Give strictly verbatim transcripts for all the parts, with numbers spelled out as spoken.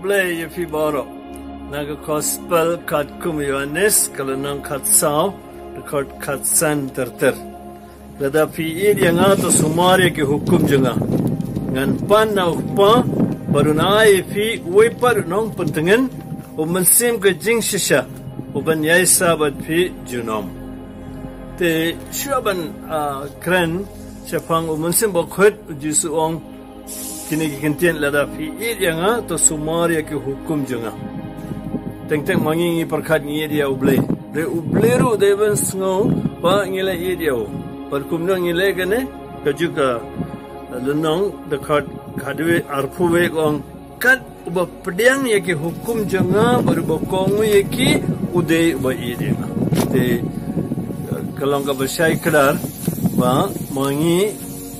Blei ïa phi baroh. Na ka Gospel katkum u Ïoannis, ka lynnong khatsaw, dkhot khatsan ter ter. Lada phi ïeit ïa nga, to sumar ïa ki hukum jong nga. Ngan pan na u Kpa, bad un ai ïa phi uwei pat u nongpyntngen, u mynsiem ka jingshisha, u ban ïaisah bad phi junom. Te shuwa ban, ah, kren shaphang u Mynsiem Bakhuid, u Jisu u ong, kine ki kyntien, lada phi ïeit ïa nga, to sumar ïa ki hukum jong nga. Teng teng ma ngi ngi pyrkhat ngi ïeit ïa U Blei. Hynrei U Blei ruh u dei ban sngew ba ngi la ïeit ïa u. Bad kumno ngi leh kane, kajuh ka lynnong, dkhot khatwei, arphew wei ka ong, kat uba pdiang ïa ki hukum jong nga bad uba kohnguh ïa ki, u dei uba ïeit ïa nga. Te ka long kaba shai kdar ba ma ngi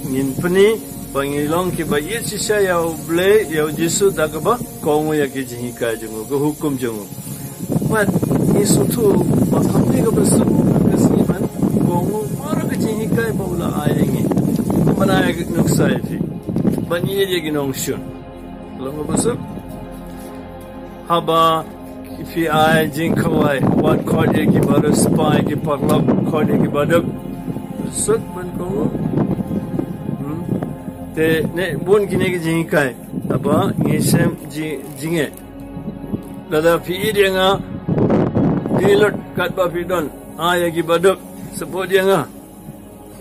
ngin pyni ba ngi long kiba ïeit shisha ïa U Blei, ïa U Jisu, da kaba kohnguh ïa ki jinghikai jong u, ki hukum jong u. Bad ngi sngewthuh ba kam dei kaba suk ka sngi ban kohnguh baroh ki jinghikai ba u la ai ïa ngi. Ban ai nuksa ïa phi, ban ïeit ïa ki nongshun. Long kaba suk. Haba phi ai jingkhawai, wat khot ïa ki ba riewspah, ki paralok, khot ïa ki baduk. Suk ban kohnguh. Hmm. Te ne bun kine ki jinghikai. Haba ngi shem ji-, jingeh. Lada phi ïeit ïa nga, die lut katba phi don. Ai ïa ki baduk, support ïa nga.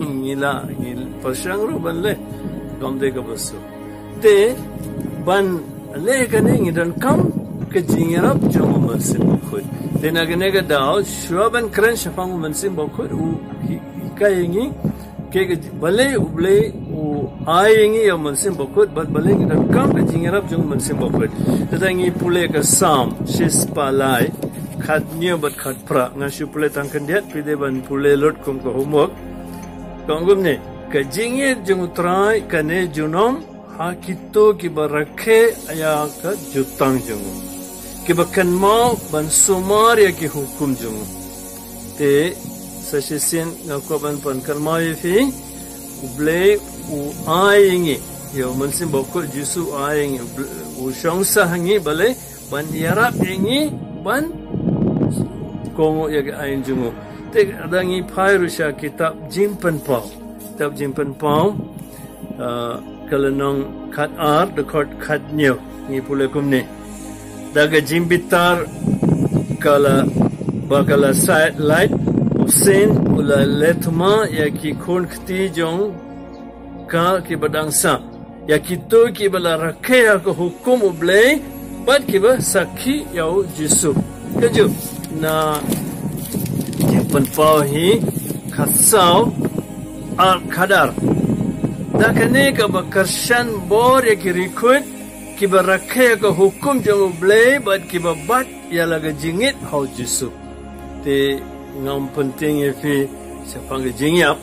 Ngi la, ngi pyrshang ruh ban leh. Kam dei kaba suk. Te ban leh kane ngi donkam ka jingïarap jong u Mynsiem Bakhuid. Te na kane ka daw, shuwa ban kren shaphang u Mynsiem Bakhuid, u hi-, hikai ïa ngi, Ke ka, balei U Blei u ai ïa ngi ïa u Mynsiem Bakhuid, bad balei ngi donkam ka jingïarap jong u Mynsiem Bakhuid. Te ngi pule ka Salm shispah lai, khathynñiew bad khatphra, nga shu pule tang khyndiat, phi dei ban pule lut kum ka homework. Ka ong kumne, ka jingïeit jong U Trai kane junom, ha kito kiba rakhe ïa ka jutang jong u, kiba kynmaw ban sumar ïa ki hukum jong u. Te sa shisien nga kwah ban pynkynmaw ïa phi, U Blei u ai ïa ngi ïa u Mynsiem Bakhuid, Jisu u ai ïa ngi, u Blei, u shong sah ha ngi, balei, ban ïarap ïa ngi ban kohnguh ïa ka aiñ jong u. Te lada ngi phai ruh sha kitab Jingpynpaw, kitab Jingpynpaw, ah, ka lynnong khatar, dkhot khathynñiew, ngi pule kumne. Da ka jingbitar ka la, ba ka la said lait, u Syiem u la leh thma ïa ki khun kti jong ka kiba dang sah, ïa kito kiba la rakhe ïa ka hukum U Blei bad kiba sakhi ïa u Jisu. Kajuh na Jingpynpaw hi khatsaw, ar, khatar. Da kane kaba kyrshan bor ïa ki riewkhuid kiba rakhe ïa ka hukum jong U Blei bad kiba bat ïa la ka jingïeit ha u Jisu. Te ngam pyntieng ïa phi shaphang ka jingïap.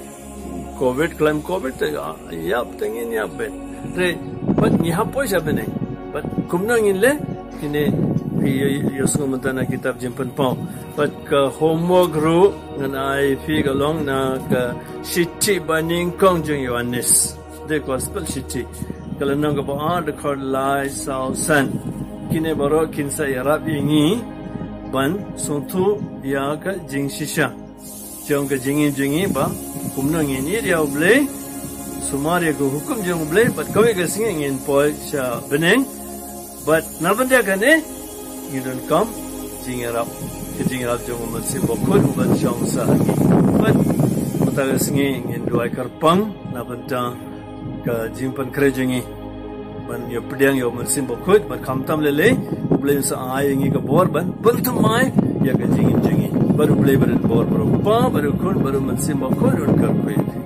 Covid, khlem Covid te, ah, ïap te ngin ïap beit. Te bad ngi hap poi sha bneng. Bad kumno ngin leh? Kine phi ïoh, ïohsngew mynta na kitab Jingpynpaw. Bad ka homework ruh ngan ai phi ka long na ka Shithi Banyngkong jong u Ïoannis. The Gospel Shithi. Ka lynnong kaba ar, dkhot lai, saw, san. Kine baroh kin sa ïarap ïa ngi ban sngewthuh ïa ka jingshisha jong ka jingim jong ngi, ba kumno ngin ïeit ïa U Blei, sumar ïa ka hukum jong U Blei, bad kawei ka sngi ngin poi sha bneng. Bad na bynta kane ngi donkam jingïarap, ka jingïarap jong u Mynsiem Bakhuid u ban shong sah ha ngi. Bad mynta ka sngi ngin duwai kyrpang na bynta ka jingpynkhreh jong ngi ban ïa pdiang ïa u Mynsiem Bakhuid, bad khamtam lei lei U Blei un sa ai ïa ngi ka bor ban pynthymmai ïa ka jingim jong ngi. Bad U Blei ba rit bor, bad U Kpa, bad U Khun, bad U Mynsiem Bakhuid un kyrkhu ïa ngi.